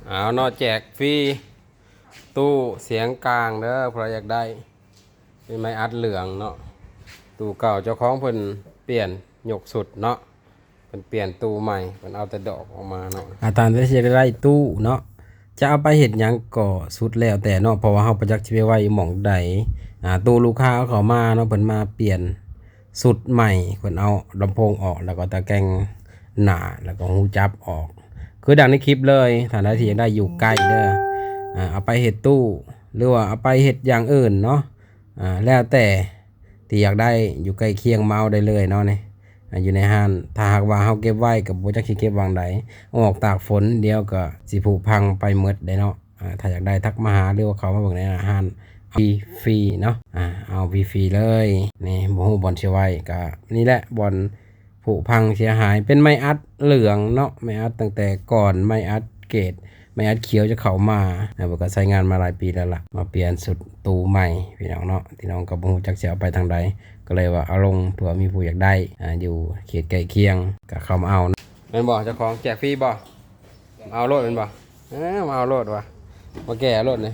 ເອົາເນາະ ແຈກຟຣີຕູ້ສຽງກາງເດີ ໃຜຢາກໄດ້ ເປັນໄມ້ອັດເຫຼືອງເນາະ. ຕູ້ເກົ່າເຈົ້າຂອງເພິ່ນປ່ຽນຍົກຊຸດເນາະ ເພິ່ນປ່ຽນຕູ້ໃໝ່ ເພິ່ນເອົາແຕ່ດອກອອກມາເນາະ. ອາ ທ່ານໃດທີ່ຢາກໄດ້ຕູ້ເນາະ ຈະເອົາໄປເຮັດຫຍັງກໍສຸດແລ້ວແຕ່ເນາະ ເພາະວ່າເຮົາບໍ່ຈັກຊິໄປໄວ້ໝ່ອງໃດ. ອາ ຕູ້ລູກຄ້າເອົາເຂົ້າມາເນາະ ເພິ່ນມາປ່ຽນຊຸດໃໝ່ ເພິ່ນເອົາລຳໂພງອອກ ແລ້ວກໍຕະແກງໜ້າ ແລ້ວກໍຮູຈັບອອກ ຄືດັ່ງໃນຄລິບເລີຍ. ທ່ານໃດທີ່ຢາກໄດ້ຢູ່ໃກ້ເດີ ອາ ເອົາໄປເຮັດຕູ້ ຫຼືວ່າເອົາໄປເຮັດຢ່າງອື່ນເນາະ ອາ ແລ້ວແຕ່ ທີ່ຢາກໄດ້ຢູ່ໃກ້ຄຽງມາເອົາໄດ້ເລີຍເນາະ. ນີ້ ອາ ຢູ່ໃນຮ້ານ ຖ້າຫາກວ່າເຮົາເກັບໄວ້ກໍບໍ່ຈັກຊິເກັບຫວ່າງໃດ ອອກຕາກຝົນດຽວກໍຊິຜຸພັງໄປໝົດເດ້ເນາະ. ອາ ຖ້າຢາກໄດ້ທັກມາຫາ ຫຼືວ່າເຂົ້າມາເບິ່ງໃນຮ້ານ ຟຣີເນາະ ອາ ເອົາຟຣີເລີຍ. ນີ້ ບໍ່ຮູ້ບ່ອນຊິໄວ້ ກໍນີ້ແຫຼະບ່ອນຜຸພັງເສຍຫາຍ ເປັນໄມ້ອັດເຫຼືອງເນາະ ໄມ້ອັດຕັ້ງແຕ່ກ່ອນ ໄມ້ອັດເກດ ໄມ້ອັດຂຽວຈະເຂົ້າມາ ແລ້ວເພິ່ນກໍໃຊ້ງານມາຫຼາຍປີແລ້ວລະ ມາປ່ຽນຊຸດຕູ້ໃໝ່ພີ່ນ້ອງເນາະ. ພີ່ນ້ອງກໍບໍ່ຮູ້ຈັກຊິເອົາໄປທາງໃດ ກໍເລີຍວ່າເອົາລົງ ເພື່ອມີຜູ້ຢາກໄດ້ ອາ ຢູ່ເຂດໃກ້ຄຽງກໍເຂົ້າມາເອົາ. ແມ່ນບໍ່ ເຈົ້າຂອງແຈກຟຣີບໍ່? ເອົາໂລດແມ່ນບໍ່? ເອີ ມາເອົາໂລດວ່າ ມາແກ່ເອົາໂລດນີ້.